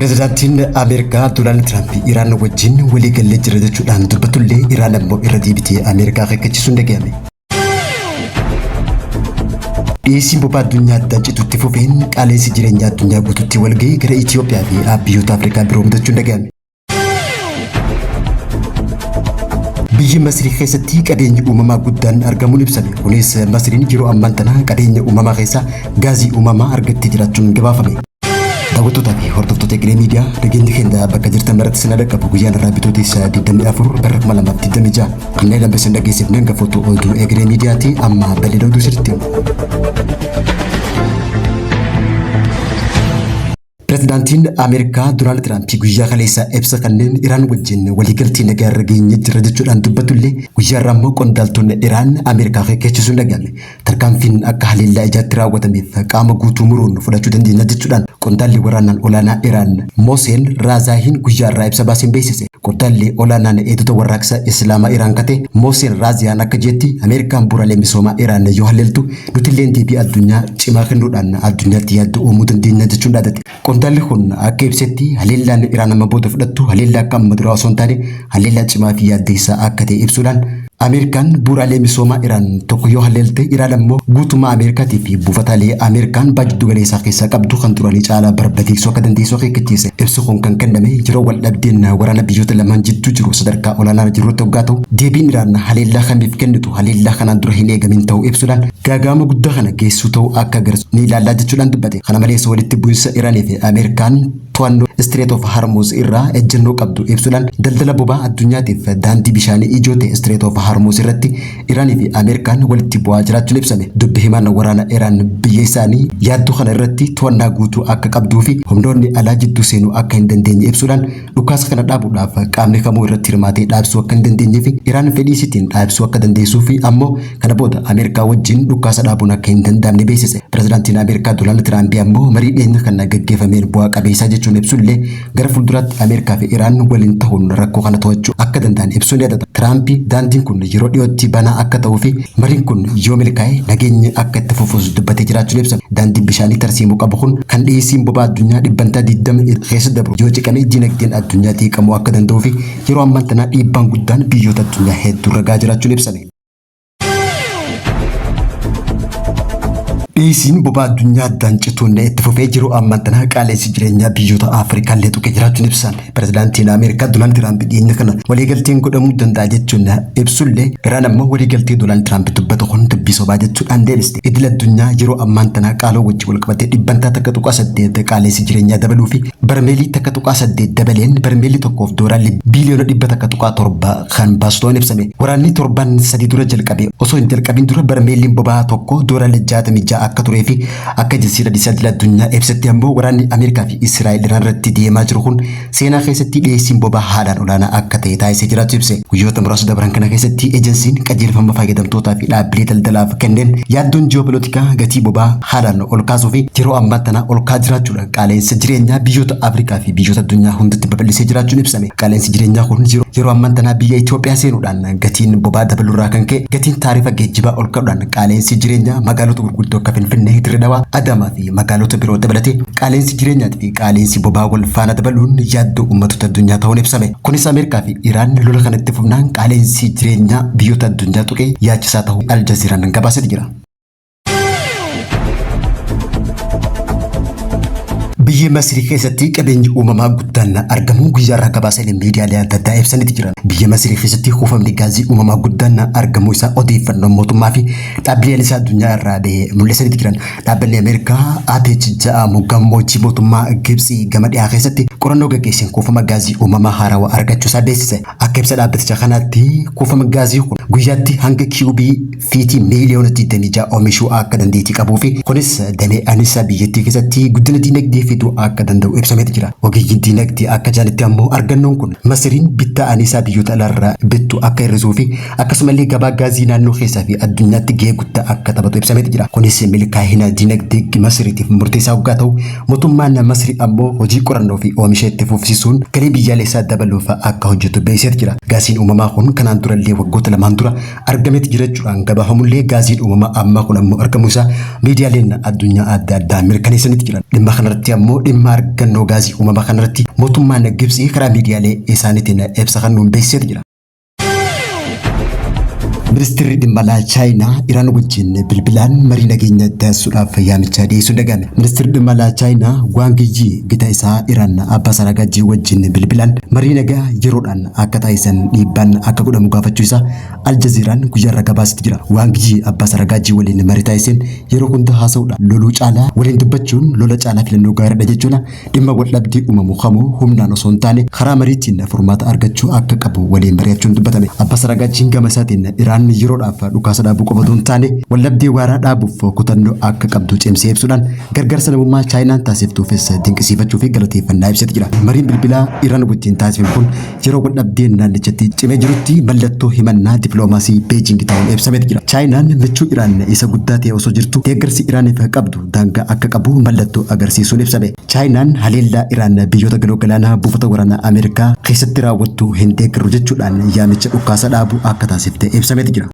Pireezidaantiin Ameerikaa Doonaald Tiraamp Iraan wajjin waliigallee jira jechuudhaan dubbatullee Iraan ammoo irra deebitee Ameerikaa akeekkachiisuun dhagahame. Dhiyeessiin boba'aa addunyaa addaan cituutti fufeen qaala'insi jireenyaa addunyaa guutuutti walgahii gara Itoophiyaa fi biyyoota Afrikaa biroo mudachuun dhagahame. Biyyi Masrii keessatti qabeenyi uumamaa guddaan argamuun ibsame. Kunis Masriin yeroo ammaan tana qabeenya uumamaa keessaa gaazii uumamaa argattee jiraachuun gabaafame. Daawwattootaa fi hordoftoota Egeree Miidiyaa nageenyi keenya bakka jirtan maratti isin dhaqqabu guyyaan irraa bitootessa 24 bara 2026 kanneen lambe isin dhageessifne hangafoota oduu Egeree Miidiyaati amma bal'ina oduu sirriitti. Pireezidaantiin Ameerikaa Doonaald Tiraamp guyyaa kaleessa ibsa kanneen Iraan wajjin waliigaltee nagaa irra geenye jira jechuudhaan dubbatullee guyyaa irraa immoo qondaaltonni Iraan Ameerikaa akeekkachiisuun dhagahame. Tarkaanfiin akka haleellaa ijaatti raawwatameef qaama guutuu muruun fudhachuu dandeenya jechuudhaan qondaalli waraanaan olaanaa Iraan Mooseen Raazaahiin guyyaa irraa ibsa baaseen beeksise. Qondaalli olaanaan eegdota warraaqsa Islaamaa Iraan kate Mooseen Raaziyaan akka jeetti Ameerikaan bu'uuraalee misoomaa Iraan yoo haleeltu nutilleen deebii addunyaa cimaa kennuudhaan addunyaatti yaaddoo uumuu dandeenya jechuun dhaadate. Qondaalli kun akka ibsetti haleellaan Iraan amma booda fudhattu haleellaa akka amma duraa osoo hin taane haleellaa cimaa fi yaaddeessaa akka ta'e ibsuudhaan Ameerikaan bu'uuraalee misoomaa Iraan tokko yoo haleelte Iraan ammoo guutummaa Ameerikaatii fi buufataalee Ameerikaan baha jiddu galeessaa keessaa qabdu kan duranii caalaa barbadeessuu akka dandeessu akeekkachiise. Ibsi kun kan kenname yeroo wal dhabdeen waraana biyyoota lamaan jidduu jiru sadarkaa olaanaa jirutti hoggaa ta'u deebiin Iraan haleellaa kamiif kennitu haleellaa kanaan dura hin eegamin ta'uu ibsuudhaan gaaga'ama guddaa kana geessuu ta'uu akka agarsiisu ni ilaallaa jechuudhaan dubbate. Kana malees walitti bu'insa Iraanii fi Ameerikaan to'annoo Strait of Hormuz irraa ejjennoo qabdu ibsuudhaan daldala boba'aa addunyaatiif daandii bishaanii ijoo ta'e Strait of Hormuz irratti Iraanii fi Ameerikaan walitti bu'aa jiraachuun ibsame. Dubbi himaan waraana Iraan biyya isaanii yaaddoo kana irratti to'annaa guutuu akka qabduu fi humnoonni alaa jidduu seenuu akka hin dandeenye ibsuudhaan dhukaasa kana dhaabuudhaaf qaamni kamuu irratti hirmaatee dhaabsuu akka hin dandeenyee fi Iraan fedhii isiitiin dhaabsuu akka dandeessuu fi ammoo kana booda Ameerikaa wajjin dhukaasa dhaabuun akka hin danda'amne beeksise. Pireezidaantiin Ameerikaa Doonaald Tiraamp ammoo marii dhiyeenya kana gaggeeffameen bu'aa qabeessaa jechuun ibsullee gara fuulduraatti Ameerikaa fi Iraan waliin ta'uun rakkoo kana to'achuu akka danda'an ibsuun yaadata. Tiraamp daandiin kun yeroo dhiyootti banaa akka ta'uu fi mariin kun yoo milkaa'e nageenyi akka itti fufus dubbatee jiraachuun ibsame. Daandiin bishaanii tarsiimoo qabu kun kan dhiyeessiin boba'aa addunyaa dhibbantaa 20 keessa dabru yoo ciqame dinagdeen addunyaa xiiqamuu akka danda'uu fi yeroo ammaan tanaa dhiibbaan guddaan biyyoota addunyaa hedduu ragaa jiraachuun ibsame. Dhiyeessiin boba'aa addunyaa addaan cituun itti fufee jiru ammaan tanaa qaala'insi jireenyaa biyyoota Afrikaa illee tuqee jiraachuun ibsame. Pireezidaantiin Ameerikaa Doonaald Tiraamp dhiyeenya kana waliigalteen godhamuu danda'a jechuun ibsullee Iraan ammoo waliigaltee Doonaald Tiraamp dubbatu kun dubbii sobaa jechuudhaan deebiste. Idil addunyaa yeroo ammaan tanaa qaaloo wajjin walqabatee dhibbantaa 1.8 qaala'insi jireenyaa dabaluu fi barmeelii 1.8 dabaleen barmeelii tokkoof doolaalli biiliyoona 100.7 kan baasu ta'uun ibsame. Waraanni torban sadii dura jalqabe osoo hin jalqabin dura barmeeliin boba'aa tokko doolaalli 66 akka turee fi akka ejensiin Hadiisa Idil Addunyaa ibsetti ammoo waraanni Ameerikaa fi Israa'el Iraan irratti deemaa jiru kun seenaa keessatti dhiyeessiin boba'aa haalaan olaanaa akka ta'e taasisee jiraachuu ibse. Guyyoota muraasa dabran kana keessatti ejensiin qajeelfama fayyadamtootaa fi dhaabbilee daldalaaf kenneen yaaddoon ji'oopolootikaa gatii boba'aa haalaan ol kaasuu fi yeroo ammaa tana ol ka'aa jiraachuudha. Qaala'insa jireenyaa biyyoota Afrikaa fi biyyoota addunyaa hundatti babal'isee jiraachuun ibsame. Qaala'insi jireenyaa kun yeroo ammaan tanaa biyya Itoophiyaa seenuudhaan gatiin boba'aa dabaluurraa kan ka'e gatiin taarifa geejjibaa ol ka'uudhaan qaala'insi jireenyaa magaalota gurguddoo akka Finfinnee, Dirre Dhawaa, Adaamaa fi magaalota biroo dabalatee qaala'insi jireenyaatii fi qaala'insi boba'aa wal faana dabaluun yaaddoo uummattoota addunyaa ta'uun ibsame. Kunis Ameerikaa fi Iraan lola kanatti fufnaan qaala'insi jireenyaa biyyoota addunyaa tuqee yaachisaa ta'uu Aljaziiraan gabaasee jira. Biyya Masrii keessatti qabeenyi uumamaa guddaan argamu guyyaa irraa gabaasaalee miidiyaalee adda addaa ibsaniiti jiran. Biyya Masrii keessatti kuufamni gaazii uumamaa guddaan argamuu isaa odeeffannoon mootummaa fi dhaabbileen isaa addunyaa irraa bahe mul'isaniiti jiran. Dhaabbanni Ameerikaa APH jedhamu gammoojjii mootummaa Gibxii gama dhiyaa keessatti qorannoo gaggeesseen kuufama gaazii uumamaa haarawaa argachuu isaa beeksise. Akka ibsa dhaabbaticha kanaatti kuufama gaazii kun guyyaatti hanga kiiyubii fiitii miiliyoona 26 oomishuu akka dandeettii qabuu fi kunis damee anniisaa biyyattii keessatti guddina diinagdee fiduu akka danda'u ibsameeti jira. Ogeeyyiin diinagdee akka jedhanitti ammoo argannoon kun Masiriin bittaa anniisaa biyyoota alaarraa bittu akka hir'isuu fi akkasumallee gabaa gaazii naannoo keessaa fi addunyaatti gahee guddaa akka taphatu ibsameeti jira. Kunis milkaa'ina diinagdee Masiriitiif murteessaa hoggaa ta'u mootummaan Masrii ammoo hojii qorannoo fi oomisha itti fufsiisuun galii biyyaalessaa dabaluuf akka hojjetu beeksiseeti jira. Gaasiin uumamaa kun kanaan durallee waggoota lamaan dura argameeti jira jechuudhaan gabaafamullee gaaziin uumamaa ammaa kun ammoo argamuu isaa miidiyaaleen addunyaa adda addaa mirkaneessaniiti jiran. Dhimma kanarratti ammoo Ammoo dhimma argannoo gaazii uumamaa kanarratti mootummaan Gibxii karaa miidiyaalee isaaniitiin ibsa kennuun beeksiseeti jira. Ministeerri dhimma alaa Chaayinaa Iraan wajjin bilbilaan marii nageenya taasisuudhaaf yaamicha dhiyeessuun dhaga'ame. Ministeerri dhimma alaa Chaayinaa Waang Yi gita isaa Iraan Abbas Araagaajii wajjin bilbilaan marii nagaa yeroodhaan akka taasisan dhiibbaan akka godhamu gaafachuu isaa Aljazeeraan guyyaarra gabaasetti jira. Waang Yi Abbas Araagaajii waliin marii taasiseen yeroo hunda haasa'uudhaan loluu caalaa waliin dubbachuun lola caalaa filannoo gaariidha jechuudha. Dhimma waldhabdee uumamu kamuu humnaan osoo hin taane karaa mariitiin furmaata argachuu akka qabu waliin mari'achuun dubbatame. Abbas Araagaajiin gama isaatiin Iraan yeroodhaaf dhukaasa dhaabuu qofa osoo hin taane waldhabdee waaraa dhaabuuf kutannoo akka qabdu cimsee ibsuudhaan gargaarsa namummaa Chaayinaan taasiftuufis dinqisiifachuu fi galateeffannaa ibseeti jira. Mariin bilbilaa Iraan wajjin taasifame kun yeroo waldhabdeen naannichatti cimee jirutti mallattoo himannaa dippiloomaasii Beejing ta'uun ibsameeti jira. Chaayinaan michuu Iraan isa guddaa ta'e osoo jirtu deeggarsi Iraaniif qabdu daangaa akka qabu mallattoo agarsiisuun ibsame. Chaayinaan haleellaa Iraan biyyoota galoo galaanaa buufata waraanaa Ameerikaa keessatti raawwattu hin deeggaru jechuudhaan yaamicha dhukaasa dhaabuu akka taasifte ibsameeti jira.